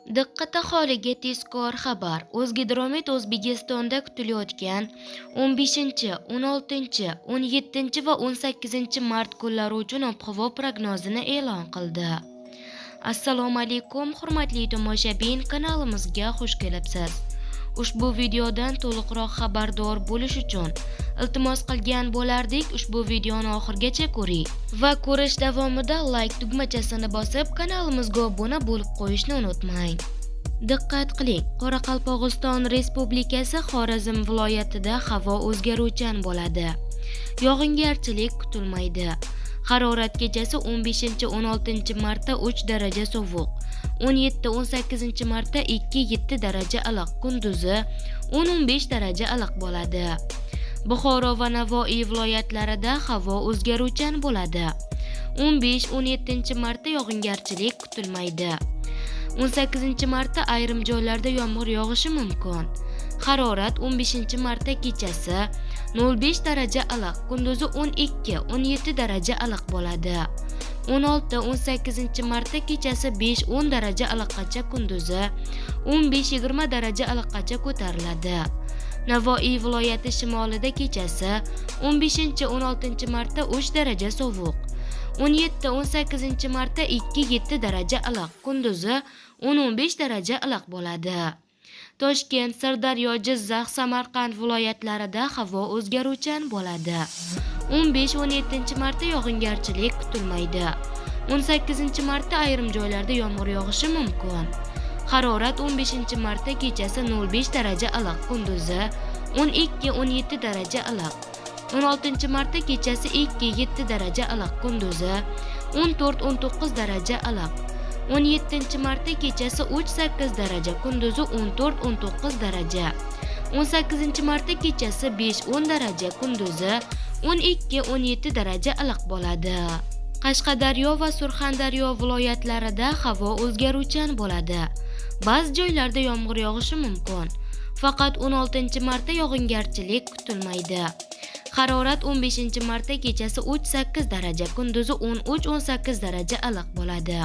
Diqqat aholiga tezkor xabar. O'zgidromet O'zbekistonda kutilayotgan 15, 16, 17 va 18 mart kunlari uchun ob-havo prognozini e'lon qildi. Assalomu alaykum, hurmatli tomoshabin, kanalimizga xush kelibsiz. Ushbu videodan to'liqroq xabardor bo'lish uchun iltimos qilgan bo'lardik, ushbu videoni oxirigacha ko'ring va ko'rish davomida like tugmachasini bosib, kanalimizga obuna bo'lib qo'yishni unutmang. Diqqat qiling, Qoraqalpog'iston Respublikasi Xorazm viloyatida havo o'zgaruvchan bo'ladi. Yog'ingarchilik kutilmaydi. Harorat kechasi 15-16 martda 3 daraja sovuq, 17-18 martda 2-7 daraja iliq, kunduzi 10-15 daraja iliq bo'ladi. Buxoro va Navoiy viloyatlarida havo o'zgaruvchan bo'ladi. 15-17 martda yog'ingarchilik kutilmaydi. 18 martda ayrim joylarda yomg'ir yog'ishi mumkin. Harorat 15 martda kechasi 0,5 daraja iliq, kunduzi 12-17 daraja iliq bo'ladi. 16-18 martda kechasi 5-10 daraja iliqqacha, kunduzi 15-20 daraja iliqqacha ko'tariladi. Navoiy viloyati shimolida kechasi 15-16 martda 3 daraja sovuq, 17-18 martda 2-7 daraja iliq, kunduzi 10-15 daraja iliq bo'ladi. Toshkent, Sirdaryo, Jizzax, Samarqand viloyatlarida havo o'zgaruvchan bo'ladi. 15-17 martda yog'ingarchilik kutilmaydi. 18 martda ayrim joylarda yomg'ir yog'ishi mumkin. Harorat 15 martda kechasi 0,5 daraja iliq, kunduzi 12-17 daraja iliq. 16 martda kechasi 2-7 daraja iliq, kunduzi 14-19 daraja iliq. 17 martda kechasi 3-8 daraja, kunduzi 14-19 daraja. 18 martda kechasi 5-10 daraja, kunduzi 12-17 daraja iliq bo'ladi. Qashqadaryo va Surxondaryo viloyatlarida havo o'zgaruvchan bo'ladi. Ba'zi joylarda yomg'ir yog'ishi mumkin. Faqat 16 martda yog'ingarchilik kutilmaydi. Harorat 15 martda kechasi 3-8 daraja, kunduzi 13-18 daraja iliq bo'ladi.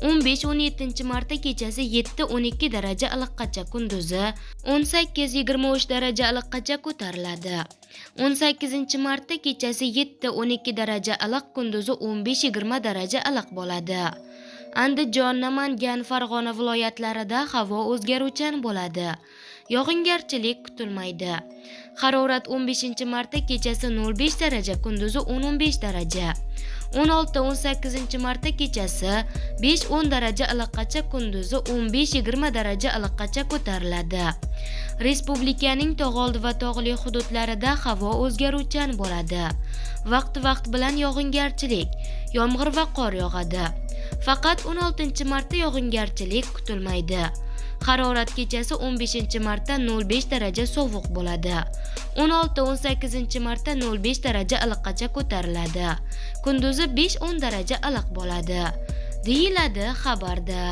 15-17 martda kechasi 7-12 daraja iliqqacha, kunduzi 18-23 daraja iliqqacha ko'tariladi. 18 martda kechasi 7-12 daraja iliq, kunduzi 15-20 daraja iliq bo'ladi. Andijon, Namangan, Farg'ona viloyatlarida havo o'zgaruvchan bo'ladi. Yog'ingarchilik kutilmaydi. Harorat 15 martda kechasi 0,5 daraja, kunduzi 10-15 daraja. 16-18 martda kechasi 5-10 daraja iliqqacha, kunduzi 15-20 daraja iliqqacha ko'tariladi. Respublikaning tog'oldi va tog'li hududlarida havo o'zgaruvchan bo'ladi. Vaqti-vaqti bilan yog'ingarchilik, yomg'ir va qor yog'adi. Faqat 16 martda yog'ingarchilik kutilmaydi. Harorat kechasi 15 martda 0,5 daraja sovuq bo'ladi. 16-18 martda 0,5 daraja iliqqacha ko'tariladi. Kunduzi 5-10 daraja iliq bo'ladi, deyiladi xabarda.